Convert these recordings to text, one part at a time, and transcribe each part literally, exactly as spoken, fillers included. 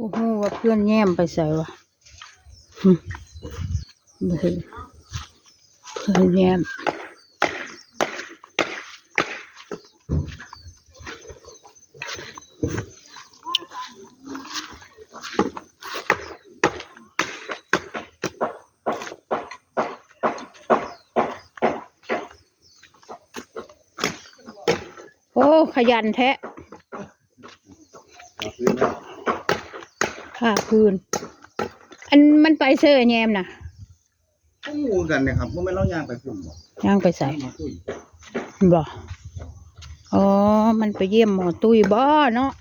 บ่ฮู้ว่าเพื่อนแย้มไปไสวะ หึ บ่เห็น เพื่อนแย้ม โอ้ ขยันแท้ ผ้าพื้น อันมันไปเซอแยมน่ะ ก็หมู่กันเนี่ยครับ บ่แม่นเราย่างไปพุ่นบ่ ย่างไปไส ย่างมาตุ้ย บ่ อ๋อ มันไปเยี่ยมหมอตุ้ยบ่เนาะ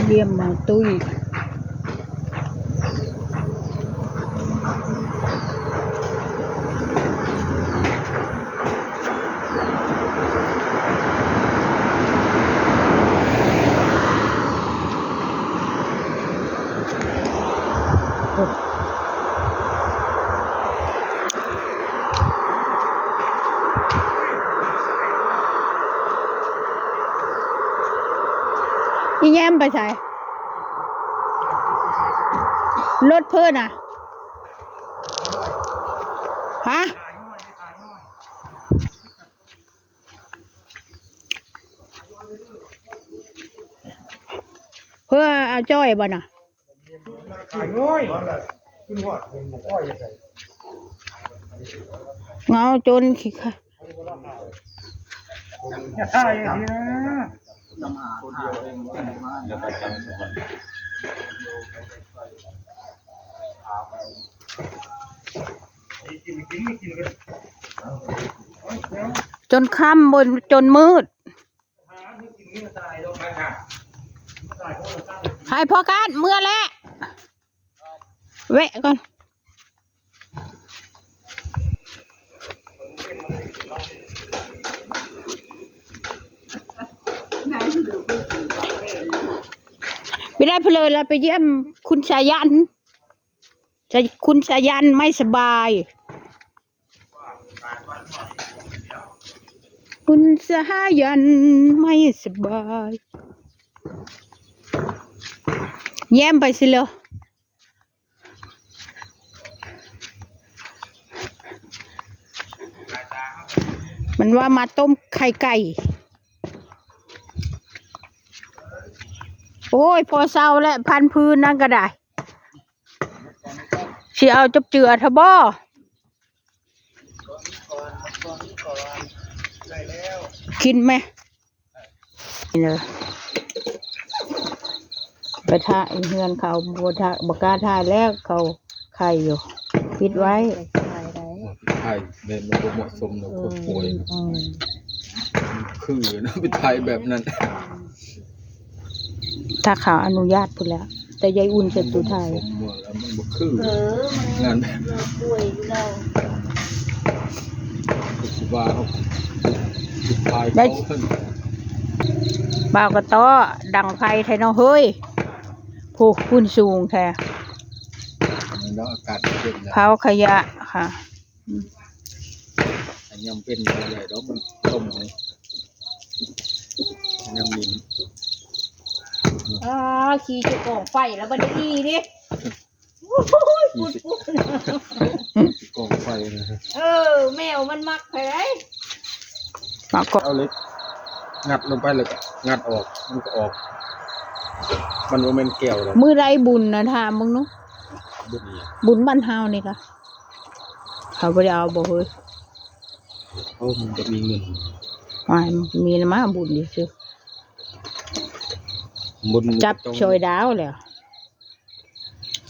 เยี่ยมหมอตุ้ย อีแย้มไปไส รถเพิ่นน่ะ ฮะ เพิ่นเอาจ้อยบ่น่ะ เงาจนขี้ข้า อย่าถ่ายอย่างนี้นะ จนค่ำบนจนมืด ให้พ่อการเมือแล้ว แวะก่อน ไม่ได้เพลินแล้วไปเยี่ยมคุณสายัน จะ คุณสายันไม่สบาย คุณสายันไม่สบาย แย้มไปสิเลย มันว่ามาต้มไข่ไก่ โอ้ย พอเซาและพันพื้นนั่นก็ได้ สิเอาจบเจือทะบ่ กินไหม นี่เลย ไปถ่ายเฮือนเขา บ่ถ่าย บ่กล้าถ่ายแล้ว เขาไข่อยู่ ปิดไว้ ถ่ายได้ ถ่ายแบบมันบ่เหมาะสมเนาะ คนป่วย อืม คือเนาะ ไปถ่ายแบบนั้น ถ้าเขาอนุญาตพุ้นแหล้ว แต่ยายอุ่นเสร็จสุดท้าย มันบ่คือ เออ มัน งาน เราป่วยอยู่แล้ว ก็สิว่าเขา สุดท้าย ได้ เขา บ่าวกระต้อ ดังไฟไทยเนาะเฮ้ย ผู้ คุณสูงแท้ แล้วอากาศเย็นแล้ว เผาขยะค่ะ อันยังเป็นบ่ได้ดอก มันต้มเอา อันยังมี อ่า ขี่จะกองไฟแล้วบ่ได้อีดิ โอ้ย ขี่ ปุ๊ด สิ ปุ๊ด กองไฟนะ เออ แมวมันมักไปเลย มาก็ เอาเหล็ก งัดลงไปแล้วก็งัดออก มันก็ออก มันบ่แม่นแก้วดอก มื้อใดบุญนะ ถามมึงเนาะ บุญอีหยัง บุญบ้านเฮานี่กะ เขาบ่ได้เอาบ่เฮ้ย โอ้ มันบ่มีเงิน อ้าย มันมีนะมาบุญซื่อ บุญ จับ ต้อง ช่อยดาวแล้ว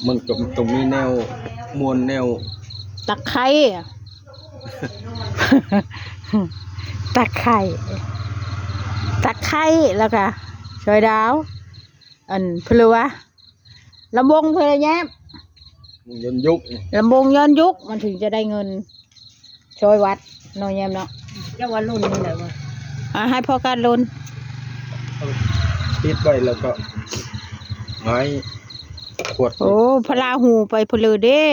มันก็ต้องมีแนวม่วนแนว ตะไคร้อะ ตะไคร้ ตะไคร้แล้วกะ ช่อยดาว อัน เพิ่นว่า ลำวงเพิ่นละแย้ม มันย้อนยุค ลำวงย้อนยุค มันถึงจะได้เงิน ช่อยวัดเนาะแย้มเนาะ เจ้าว่ารุ่นนี้แหละวะ อ่า ให้พ่อการลน ปิดไว้แล้วก็หงายขวด โอ้ พะลาหูไปเพนเลยเด้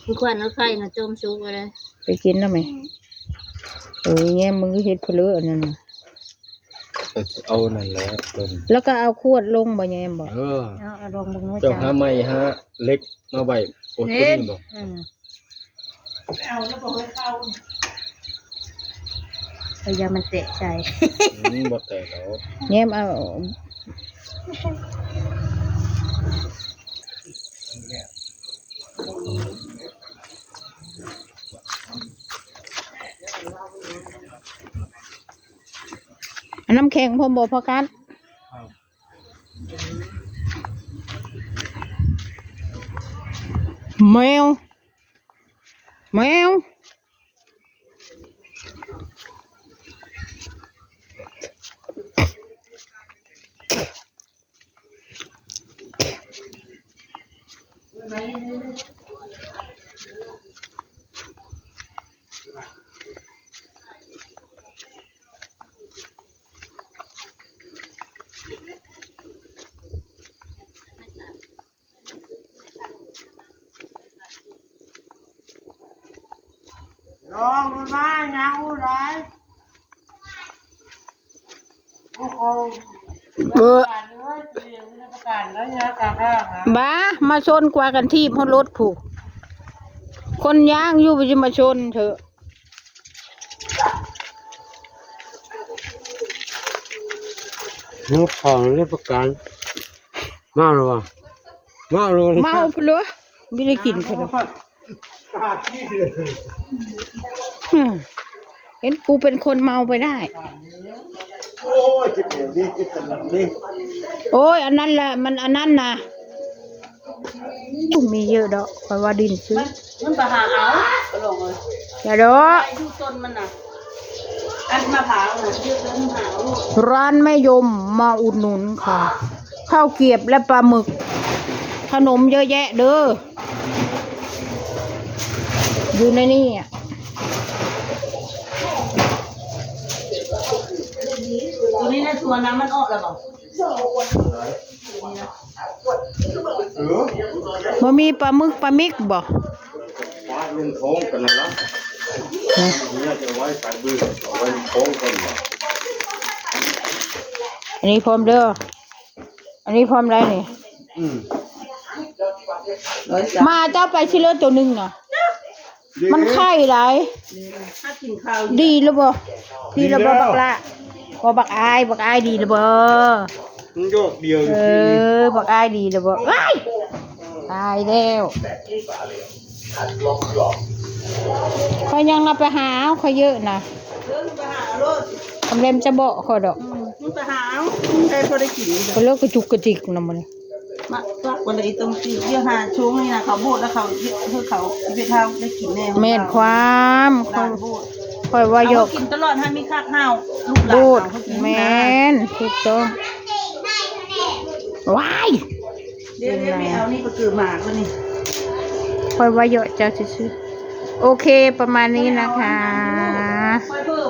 คือควันเอาไข่น่ะต้มสุกเลย ไปกินแล้วไหม โอ้ย แง่มึงก็เฮ็ดเพนเลยอันนั้นน่ะ ก็เอานั่นแหละเพิ่น แล้วก็เอาขวดลงบ่ แง่มบ่ เออ เอา เอาลงเบิ่งว่า เจ้า จะ หาไม้หาเหล็กมาไว้ โอ้ เห็น ตัวนี้บ่ อืม เอาแล้วบอกให้เข้า พยายามมันแตะใจ อืม บ่แตกดอก แง่มเอา อันน้ำแข็งพร้อมบ่พ่อการ แมว แมว ลองมันมายังอู้ไร โอ้โห เออ ประกาศเลย ประกาศแล้วเนี่ย กลางทางนะ บ้า มาชนกว่ากันทีบฮอดรถผู้ คนย่างอยู่ไปจะมาชนเถอะ เรื่องของเรื่องประกัน เมาหรือวะ เมาหรือวะ เมาไปเลย ไม่ได้กินเขาดอก อืม เห็นกูเป็นคนเมาไปได้ โอ้ย เจ็บเอวนี่ เจ็บกำลังนี่ โอ้ย อันนั้นแหละ มันอันนั้นนะ มีเยอะดอก เพราะว่าดินซื้อ มัน มันไปหาเอา ไปลงเลย อย่าดอก ไปดูต้นมันน่ะ อันมะพร้าวน่ะ เยอะเลยมะพร้าว ร้านแม่ยมมาอุดหนุนค่ะ ข้าวเกรียบและปลาหมึก ขนมเยอะแยะเด้อ อยู่ในนี่อะ ตัวนี้ในสวนน้ำมันออกแล้วบอก บ่มีปลาหมึกปลาหมิกบ่ ฟาดลงท้องกันนั่นละ เนี่ยจะไว้ใส่เบอร์ เอาไว้ในท้องกันวะ อันนี้พร้อมเด้อ อันนี้พร้อมได้นี่ อืม หมาเจ้าไปสิเลิศตัวหนึ่งน่ะ มันไข่หลาย ถ้ากินข้าว ดีแล้วบ่ ดีแล้วบ่ ดีแล้ว บักละ บ่ บักอาย บักอายดีแล้วบ่ มันโยกเดียว เออ บักอายดีแล้วบ่ ว้าย ตายแล้ว ข้อยยังน่ะไปหาเอา ข้อยเยอะนะ เดินไปหาโลด คำเล่มจะบอกข้อยดอก อืม มึงไปหาเอา มึงใครพอได้กิน ก็เลิกกระจุกกระจิกนะมัน มา ฝากวันละอีตรงสี่ เดี๋ยวหาช่วงนี้นะ เขาโบดแล้วเขา เพื่อเขา เพื่อเขาได้กินแน่ แม่นความ หลานโบด ข้อยว่าหยอก เขากินตลอด ให้มีคักห้าว ลูกหลาน โบด เขากินนะ แม่น ถูกต้อง ว้าย เดี๋ยว เดี๋ยวไม่เอานี่ก็คือหมาก็นี่ ข้อยว่าหยอกเจ้าซื่อๆ โอเค ประมาณนี้นะคะ ข้อยเพิ่ง